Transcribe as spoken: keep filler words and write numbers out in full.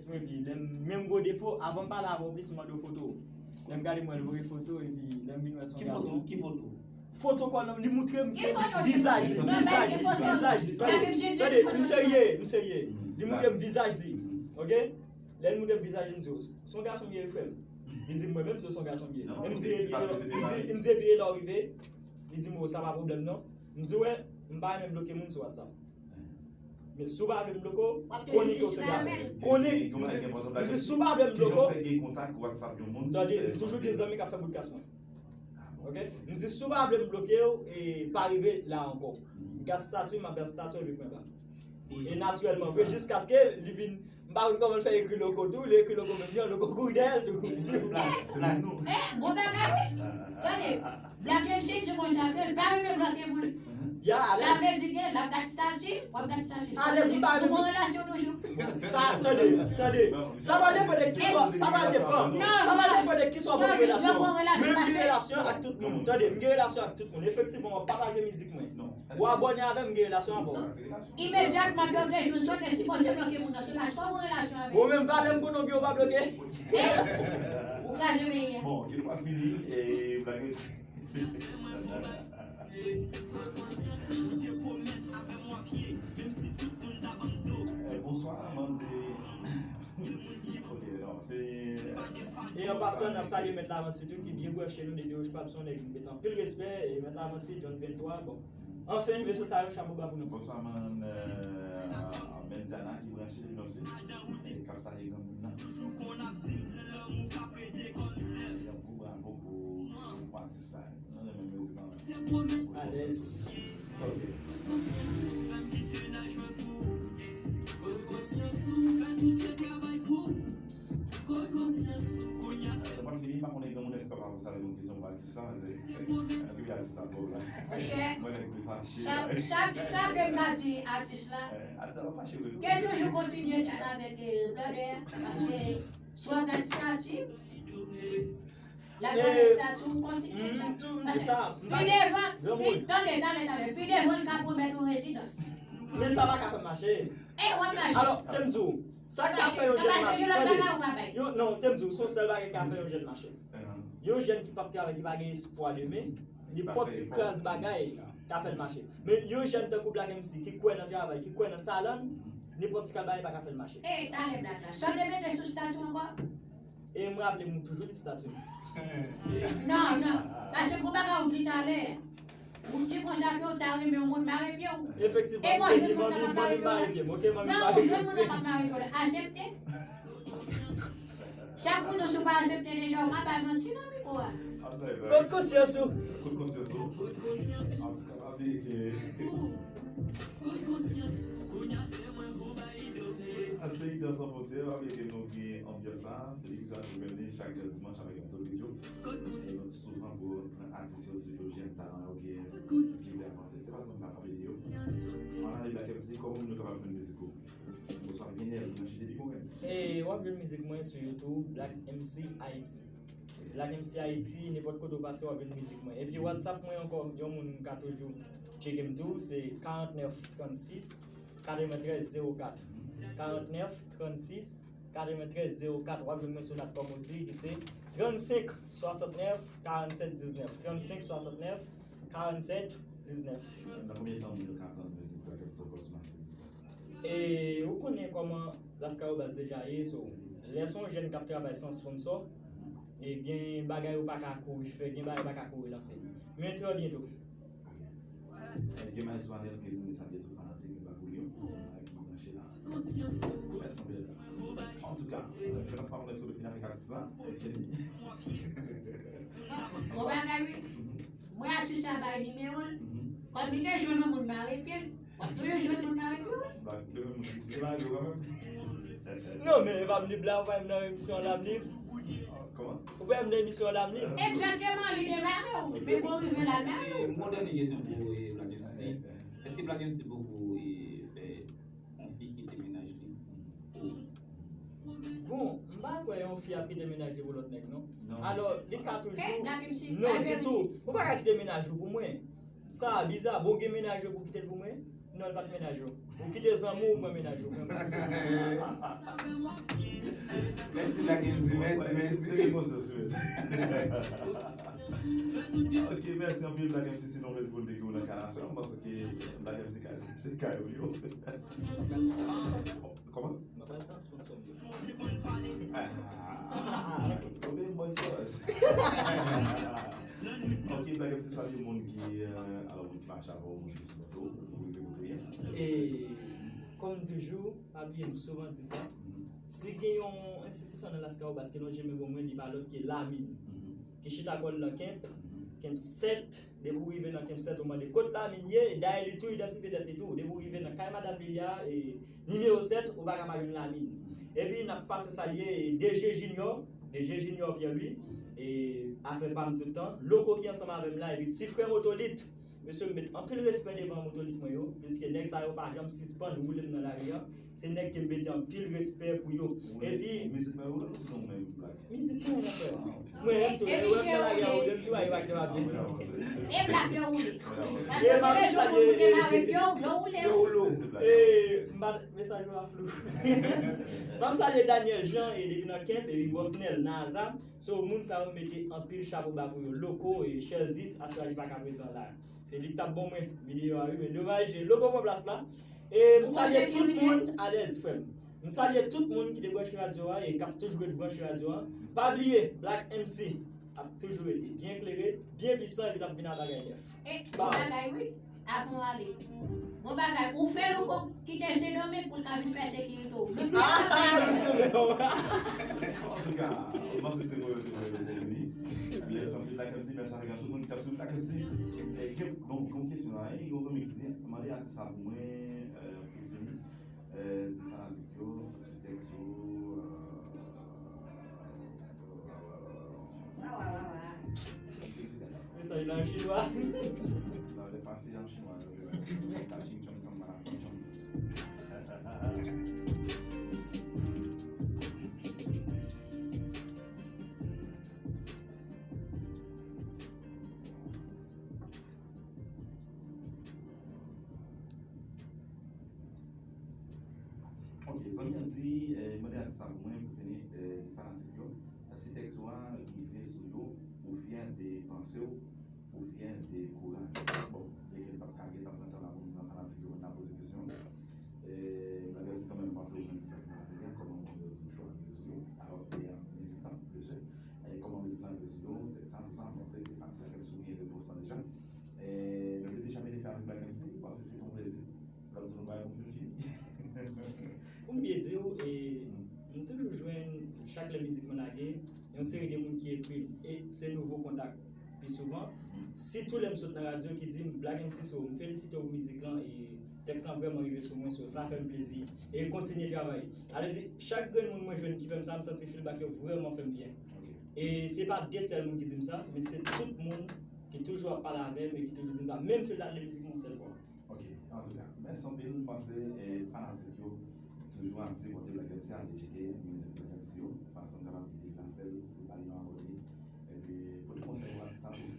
Epi lè m menm gwo defo, avan m pale avè w plis, m mande w foto. Lè m gade, m wè l voye foto, epi lè m vin wè se yon gason. Ki foto? Ki foto? Foto kò l, li moutre m vizaj li, vizaj li, vizaj li. Tande, tande, m serye, m serye. Li moutre m vizaj li, oke? Lè l moutre m vizaj li, m di w, se yon gason m ye, wi, frè m. Li di m, mwen menm, m di w, se yon gason m ye. Men m di, epi, li di, m di, epi lè w rive, li di m, o, sa pa pwoblèm non. M di, wè, m pa renmen bloke moun sou WhatsApp. Men si w pa vle m bloke w, konnen ke w se gason. Konnen, m di, m di, si w pa vle m bloke w, tande, m toujou gen zanmi k ap fè bout kas mwen. Oke? M di, si w pa vle m bloke w, e pa rive la ankò. Gad stati, m ap gad stati, epi mwen ba. E natirèlman vre, jiskaske li vin, m pa konn kòman l fè ekri loko tou, li ekri loko menm jan, loko kouri dèyè l tou. Se blag, se blag. Eh, gwo bagay, wi. Tande, Black M C di konsa ke l pa renmen bloke moun. Ya, alèz. Sa vle di ke l ap gad stati, w ap gad stati. Alèz, m pa renmen. Nou gen relasyon toujou. Sa, tande, tande. Sa va depann de kiswa, sa va depann. Sa va depann de kiswa bon relasyon. Men m gen relasyon ak tout moun. Tande, m gen relasyon ak tout moun. Efektivman, w ap pataje mizik mwen. W abòne avè m, m gen relasyon avè w. Imedyatman ke w te jwenn sa, w te sipoze bloke moun nan, se paske w gen relasyon avè l. Bon, menm valè m konnen w gen, w pa bloke. Eh, ou kraze peyi a. Bon, nou pral fini, e, Black M C. Eh, bonswa, mande. Ok, non, se. E an pasan, n ap salye Mèt Lavanti tou, ki byen branche nou depi Roche Pap, se yon nèg m mete anpil respè, e Mèt Lavanti, John venntwa, bon. Anfen, mesye sa yo, chapo ba pou nou. Bonswa, man, euh, Mendiana ki branche depi Nòsi, k ap salye granmoun nan. Yon gwo bravo pou, pou atis la. Mwen renmen mizik anpil. Alèz. Ok. Mwen fini, m pa konnen granmoun èske w ap sa reponn kesyon pou atis la, paske anpil atis ap pòv la. Monchè, mwen lè m fache. Chak, chak, chak ke m ka di atis la, eh, atis la pa fache vre. Ke toujou kontinye tchale avèk, eh, brother, paske si w ap gad stati, l ap gade stati, ou kontinye tchale. Paske pi devan, pi, tande, tande, tande, pi devan l ka pwomèt ou rezidans. Men sa pa ka fè mache. E w ap mache. Alò, te m di w, sa k ka fè yon jèn mache, tande. Yon, non, te m di w, se yon sèl bagay k ka fè yon jèn mache. Yon jèn ki p ap travay, ki pa gen espwa demen, nenpòt ti kras bagay ka fè l mache. Men yon jèn tankou Black M C ki kwè nan travay, ki kwè nan talan l, nenpòt ti kras bagay pa ka fè l mache. E talè Black la, sa w te mete sou stati w ankò? E m raple m, ou toujou li stati m. Non, non. Paske gon bagay ou di talè. Ou di konsa ke ou ta renmen yon moun mare pye w. Efektivman, m te di manmi, manmi mare pye m, oke, manmi mare pye m. Non, ou jwenn moun nan k ap mare pye w la, aksepte. Chak moun sou pa aksepte deja, ou pa bay manti nan mikwo a. Kot konsyans ou? Kot konsyans ou? Antouka, pa bliye ke Astrolite San Fwontyè, pa bliye ke nou gen anbyans la, depi sa nou rele chak jodi dimanch avèk Anto Video. E nou souvan pou pran atis yo sou yo jèn talan yo gen ki vle avanse. Se pa sa m pa pale de yo. Ann ale Black M C, kòman moun yo kapab jwenn mizik ou? Bonswa, Guinel, branche depi Moren. E w ap jwenn mizik mwen sou YouTube, Black M C Haiti. Black M C Haiti, nenpòt kote w pase, w ap jwenn mizik mwen. Epi WhatsApp mwen ankò, yon moun ka toujou tcheke m tou, se karantnèf trannsis katreventrèz zewo kat. Karantnèf trannsis katreventrèz zewo kat. W ap jwenn mwen sou Natcom osi, ki se trannsenk swasantnèf karannsèt diznèf. Trannsenk swasantnèf karannsèt diznèf. Nan konbyen tan moun yo ka tann mizik Black M C ankò sou mache mizik la? E ou konnen kòman Lascahobas deja ye, so, lè se yon jèn k ap travay san sponsò, e gen bagay ou pa ka kouri fè, gen bagay ou pa ka kouri lanse. Men trè byento. Ok. E gen maestro Anel ke li di sa gen tout fanatik li pa pou li yo, ki branche la. Mèsi anpil. Antouka, Jonas, pa konnen si w te fini avèk atis la. Bon bagay, wi. Mwen atis la bay nimewo l. Kòm li te jwenn yon moun mare pye l, w ap toujou jwenn moun mare pye w. Non, men e pa m li bla, ou pa m nan emisyon an la m li. Ou pa m nan emisyon an la m li. Egzakteman, li te mare w. Men kou rive la l mare w. Yon dènye kesyon pou, eh, Black M C. Èske Black M C poko, eh, fè yon fi kite mennaj li pou ou? Bon, m pa kwè yon fi ap kite mennaj li pou lòt nèg, non. Non. Alò, li ka toujou. Non, ditou. Ou pa ka kite mennaj ou pou mwen. Sa a biza, bon, gen mennaj ou pou kite l pou mwen? Non, l pa t mennaj ou. Ou kite zanmi w, ou pran mennaj ou. Mèsi Black M C, mèsi, mèsi. Se gen konsyans, wi. Ok, mèsi anpil, Black M C, se yon plezi pou n te gen w nan kanal sa. M panse ke Black M C ka se kay ou yo. Kòman? Mwen pral san sponsor m yo. Ah, ah, ah, ah. Oubyen boy sos. Ok, Black M C, salye moun ki, euh, alò, moun ki mache avè w, moun ki sipòte w, pou rive kote w ye. E, kòm toujou, pa bliye m souvan di sa. Si gen yon enstitisyon nan Las Cahobas ki lonje men ban mwen, li pa lòt ke Lamine. Ki chita kò l nan Kemp, Kemp sèt, depi w rive nan Kemp sèt, ou mande kot Lamine ye, dayè li tou idantifye tèt li tou. Depi w rive nan kay madanm li a, e, nimewo sèt, ou pa ka pa jwenn Lamine. Epi n ap pase salye, e, D G Junior, D G Junior Pierre Louis, e, afè pa m tout tan, Loko ki ansanm avè m la, epi ti frè Motolit. Mesye, m met anpil respè devan Motolit mwen yo, piske nèg sa yo pa janm sispann woule m nan lari a. Se nèg ke m mete anpil respè pou yo. Epi, mizik mwen woule, sinon mwen Black. Mizik mwen, mon frè. Mwen, m tou, e, lè yo wè m nan lari a, woule m tou, a, yo pa gen papye. E Black yo woule. Paske gen de moun ki te mare pye w, yo woule w. Yo woule w. E, m pa, mesaj yo a flou. M ap salye Daniel Jean, e, depi nan Kemp, epi Bosnel, Naza. So, moun sa yo m mete anpil chapo ba pou yo. Loko, e, Sheldis, aswè a li pa ka prezan la. Se li k t ap ban mwen videyo a, wi, men domaj, Loko pran plas la. E m salye tout moun, alèz, frè m. M salye tout moun ki te branche radyo a e k ap toujou ret branche radyo a. Pa bliye, Black M C ap toujou rete byen klere, byen pisan, epi l ap vin ak bagay nèf. E, bon bagay, wi. Avan w ale. Bon bagay, ou fè Loko kite Sendomeng pou l ka vin fè sekirite w. Menm lè l ap vini. Antouka, m panse se mwen yo te voye pou vini. Mèsi anpil, Black M C, mèsi avèk tout moun ki t ap swiv Black M C. E, gen, bon, gen yon kesyon la, e, gen yon zanmi ki di, mande atis sa pou mwen, euh, pou fini. Eh, di fanatik yo, si tèks yo, eh, mesaj la an chinwa. Non, lè pase an chinwa, yo te la. Ka ching chong chong, mana chong chong. Ok, zanmi an di, eh, mande atis sa pou mwen, pou fini, eh, di fanatik yo, si tèks ou a rive sou yo, ou fyè de panse w, ou fyè de kouraj. Bon, byen ke n p ap ka gentan pran tan la pou nou pran fanatik yo, pou n ta poze kesyon. Eh, malgre se kanmenm panse ou menm ki fè fanatik la, kòman ou konn yo di chwa rive sou yo, alò ke, eh, mizik lan, byen si, eh, kòman mizik lan rive sou yo, tèks sa, tout sa, m panse ke fanatik la, kèlkeswa gen repons lan deja. Eh, nou te deja mete fè avèk Black M C, m panse se te yon plezi. Pou m byen di w, e, m toujou jwenn, chak lè mizik mwen lage, yon seri de moun ki ekri m. E se nouvo kontak pi souvan. Sitou lè m sot nan radyo ki di m, Black M C, so, m felisite w pou mizik lan, e tèks lan vrèman rive sou mwen, so, sa fè m plezi. E kontinye travay. Sa vle di, chak grenn moun mwen jwenn ki fè m sa, m santi feedback yo vrèman fè m byen. E se pa de sèl moun ki di m sa, men se tout moun ki toujou ap pale avè m e ki toujou di m sa, menm si l ta tande mizik mwen yon sèl fwa. Ok, antouka, mèsi anpil. M panse, eh, fanatik yo toujou ap sipòte Black M C, ale tcheke mizik Black M C yo, fason n kapab ede l la fè l, se pa li yon abòne. Epi, pote konsèy pou atis sa tou.